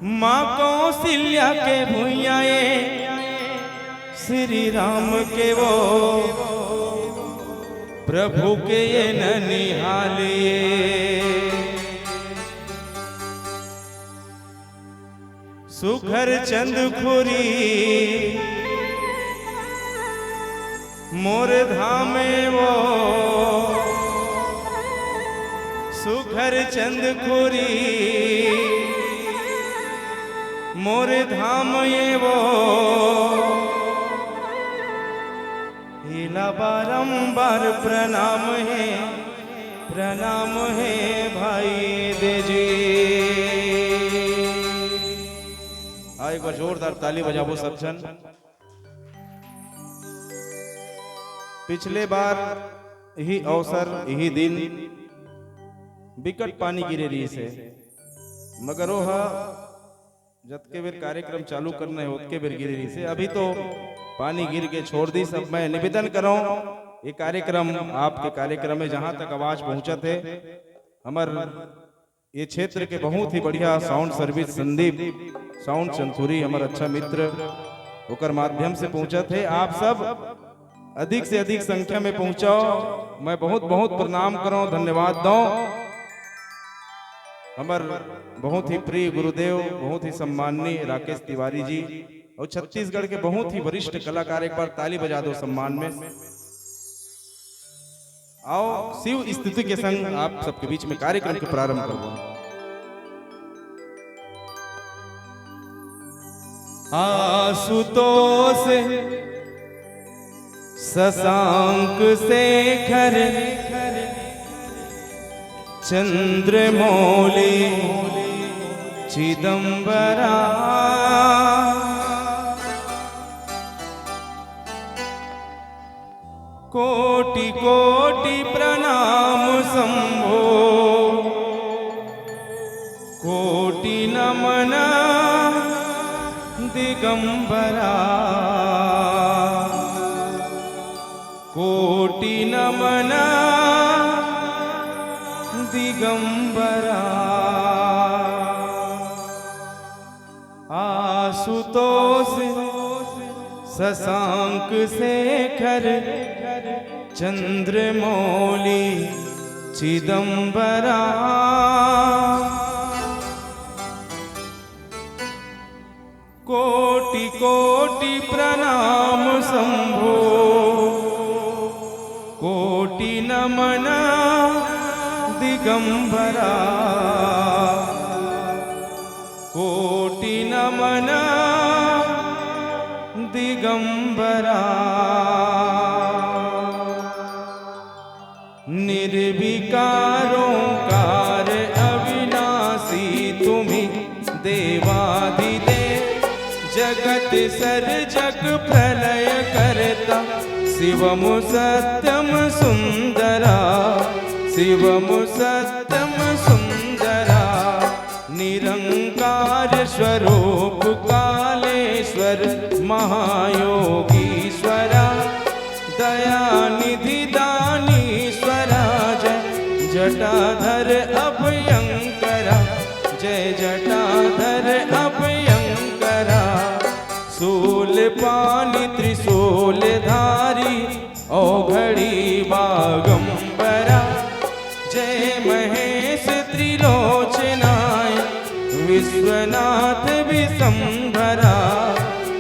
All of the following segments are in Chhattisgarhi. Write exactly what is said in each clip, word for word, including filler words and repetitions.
माँ कौशल्या के भुइयां ए, श्री राम के वो, प्रभु के ये ननिहाल ए। सुघर चंद खुरी मोर धाम ए वो, सुघर चंद खुरी मोर धाम ए वो। एला बारंबार प्रणाम हे, प्रणाम हे भाई दे जी। आ, एक बार जोरदार ताली बजाबो सब झन। पिछले बार इही अवसर, इही दिन बिकट पानी गिरे रहिस हे, मगर ओह जतके बेर कार्यक्रम चालू करना हे, ओतके बेर गिरे रहिस हे। अभी तो पानी गिर के छोड़ दिस। अब मैं निवेदन करौं, ये कार्यक्रम आपके कार्यक्रम हे, जहाँ तक आवाज पहुँचत हे, हमर ये क्षेत्र के बहुत ही बढ़िया sound service संदीप sound चंथुरी, हमर अच्छा मित्र, ओकर माध्यम से पहुँचत हे। आप सब अधिक से अधिक संख्या में पहुँचव। मैं बहुत बहुत प्रणाम करौं, धन्यवाद दौं। हमर बहुत ही प्रिय गुरुदेव, बहुत ही सम्माननीय राकेश तिवारी जी और छत्तीसगढ़ के बहुत ही वरिष्ठ कलाकार, एक बार ताली बजा दो सम्मान में। आओ, शिव स्तुति के संग आप सबके बीच में कार्यक्रम के प्रारंभ करबो। आशुतोष शशांक शेखर चंद्रमौली चिदंबरा। कोटि कोटि प्रणाम शंभो, कोटि नमन दिगंबरा। कोटि नमन दिगंबरा। आशुतोष शशांक शेखर चंद्रमौली चिदंबरा। कोटि कोटि प्रणाम शंभो, कोटि नमन दिगंबरा। कोटि नमन दिगंबरा। निर्विकार ओंकार अविनाशी तुम्ही देवाधिदेव, जगत सर्जक प्रलय कर्ता शिवम सत्यम सुंदरा। शिवम सत्यम सुंदरा। निरंकार स्वरूप कालेश्वर महायोगीश्वरा। दयानिधि दानीश्वरा जय जटाधर अभयंकरा। जय जटाधर अभयंकरा। शूल पाणि त्रिशूल धारी औघड़ी बागंबरा। जय महेश त्रिलोचनाय विश्वनाथ विशंभरा।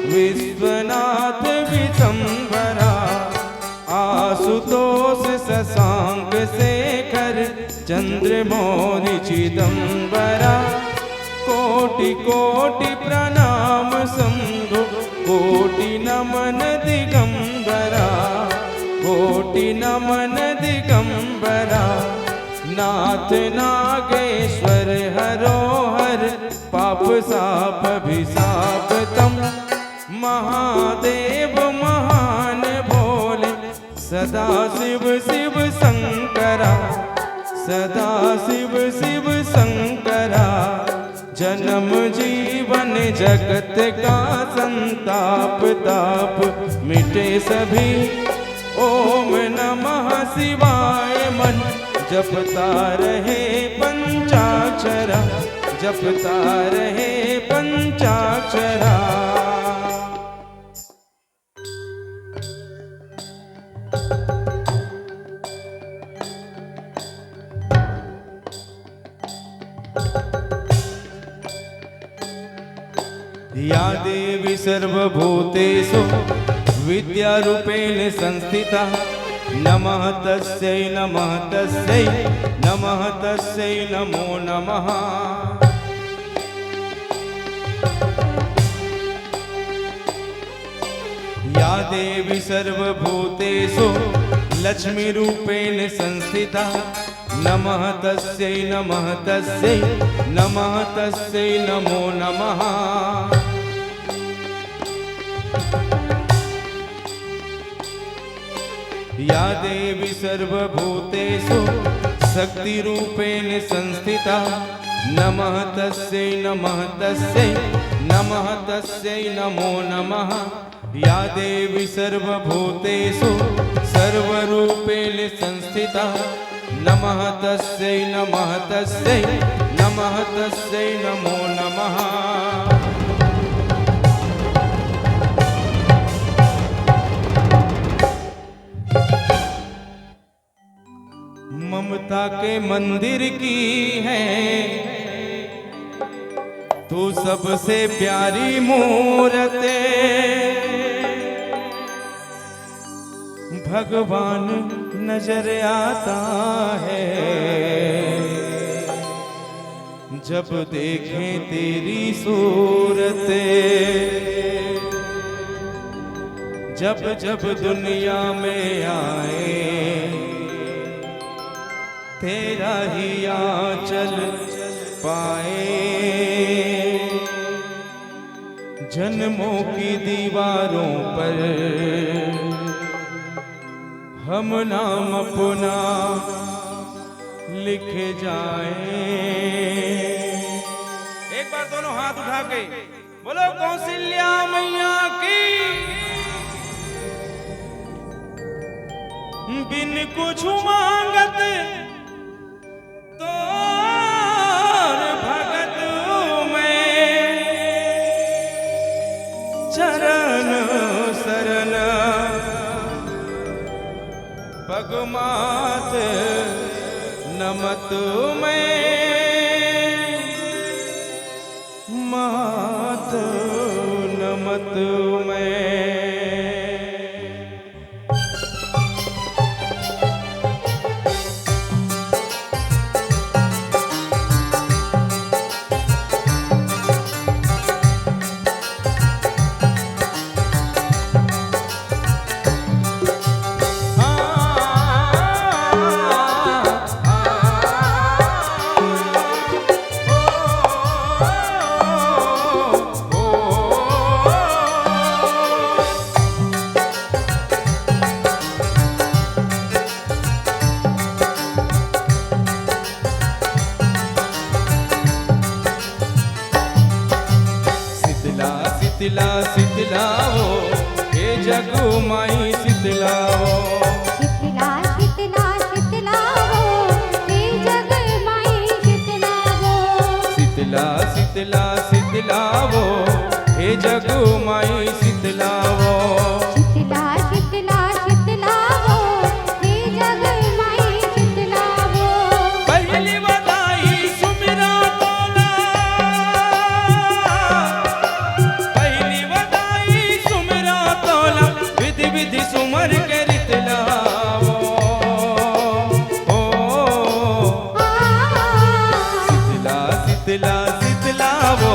विश्वनाथ विशंभरा। आशुतोष शशांक शेखर चंद्रमौली चिदंबरा। कोटि कोटि प्रणाम शंभो, कोटि नमन दिगंबरा। कोटि नमन दिगंबरा। नाथ नागेश्वर हरो हर, पाप साप अभिशाप तम। महादेव महान भोले, सदा शिव शिव शंकरा। सदा शिव शिव शंकरा। जन्म जीवन जगत का संताप, ताप मिटे सभी। ओम नमः शिवाय मन जपता रहे पंचाक्षरा। जपता रहे पंचाक्षरा। या देवी सर्वभूतेषु विद्यारूपेण संस्थिता। नमः तस्यै, नमः तस्यै, नमः तस्यै, नमो नमः। या देवी सर्वभूतेषु लक्ष्मीरूपेण संस्थिता। नमः तस्यै, नमः तस्यै, नमः तस्यै, नमो नमः। या देवी सर्वभूतेषु शक्तिरूपेण संस्थिता। नमः तस्यै, नमः तस्यै, नमः तस्यै, नमो नमः। या देवी सर्वभूतेषु सर्वरूपेण संस्थिता। नमः तस्यै, नमः तस्यै, नमः तस्यै, नमो नमः। ममता के मंदिर की है तू सबसे प्यारी मूरत। भगवान नजर आता है जब देखें तेरी सूरत। जब जब दुनिया में आए तेरा ही आंचल पाए। जन्मों की दीवारों पर हम नाम अपना लिख जाए। एक बार दोनों हाथ उठा के बोलो, कौशल्या मैया की। बिन कुछ मांगत तोर भगत मैं, चरण शरण पग माथ नमत मैं, माथ नमत मैं। शीतला, शीतला, शीतला वो, हे जग माई शीतला वो। शीतला, शीतला, शीतला वो, हे जग माई शीतला वो। शीतला, शीतला, शीतला वो, हे जग माई शीतला वो। शीतला, शीतला, शीतला वो, हे जग माई शीतला वो। पहली बधाई सुमिरा तोला, पहली बधाई सुमिरा तोला, विधि विधि सुमर के रित लावो। ओ, शीतला, शीतला, शीतला वो,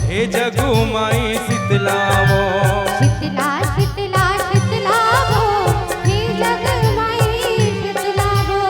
हे जगू माई शीतला वो। शीतला, शीतला, शीतला वो, हे जग माई शीतला वो।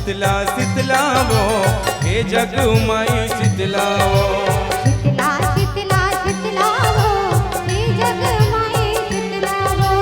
शीतला शीतला वो, हे जग माई शीतला वो। शीतला शीतला शीतला वो, हे जग माई शीतला वो।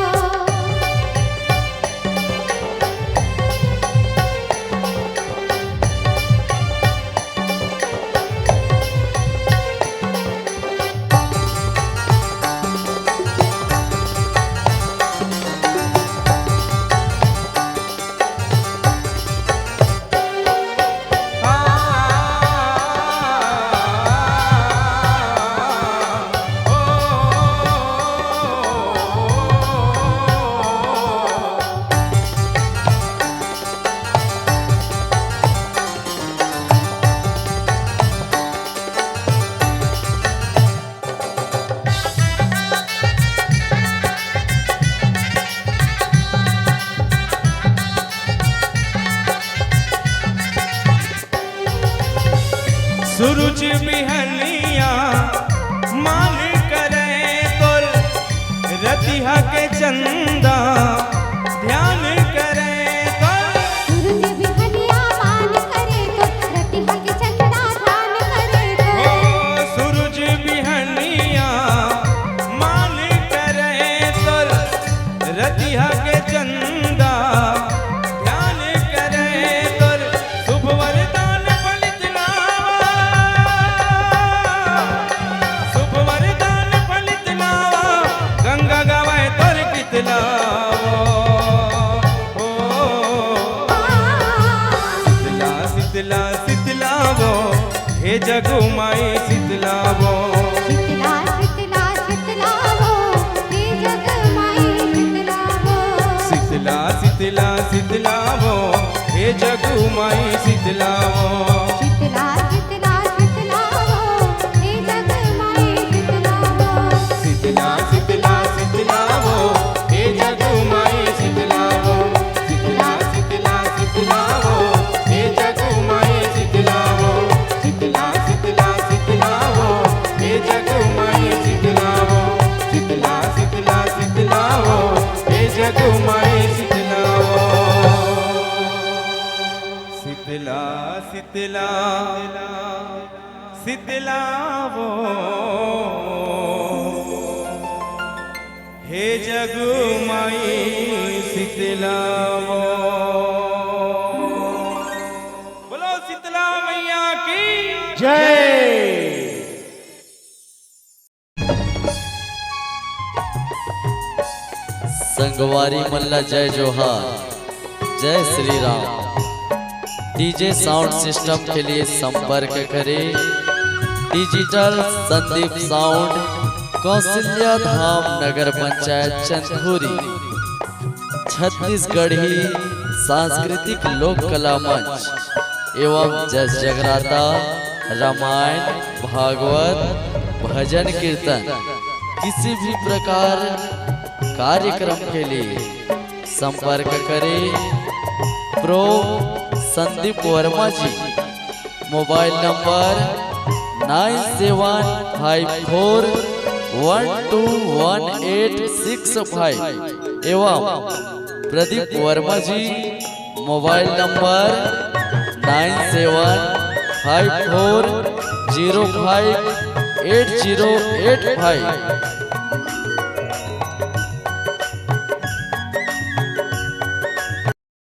सूरज बिहनिया मान करे तोर, रतिहा के चंदा ध्यान करे तोर। सूरज बिहनिया मान करे तोर, रतिहा के चंदा ध्यान करे तोर। ओ सूरज बिहनिया मान करे तोर, रतिहा के चंदा ध्यान करे तोर। शुभ वरदान फलित लावा, शुभ वरदान फलित लावा, गंगा गावय तोर गीत लावा। ओ शीतला शीतला शीतला वो, हे जग माई शीतला वो। शीतला शीतला शीतला वो, हे जग माई शीतला वो। शीतला शीतला शीतला वो, हे जग माई शीतला वो। शीतला शीतला शीतला वो, हे जग माई शीतला वो। शीतला शीतला शीतला वो, हे जग माई शीतला वो। शीतला शीतला शीतला वो, हे जग माई शीतला वो। शीतला शीतला शीतला वो, हे जग माई शीतला वो। शीतला शीतला शीतला वो, हे जग माई शीतला वो। शीतला शीतला शीतला वो, हे जग माई शीतला वो। बोलो शीतला मैया की जय। संगवारी मन ला जय जोहार, जय Shri Ram. DJ sound system के लिए संपर्क करें। डिजिटल संदीप साउंड, कौशल्या धाम नगर पंचायत चंदखुरी। छत्तीसगढ़ी सांस्कृतिक लोक कला मंच एवं जस जगराता, रामायण, भागवत, भजन कीर्तन, किसी भी प्रकार कार्यक्रम के लिए संपर्क करें prof Sandeep Verma ji. Mobile number nine seven five four one two one eight six five एवं Pradeep Verma ji, mobile number nine seven five four zero five eight zero eight five.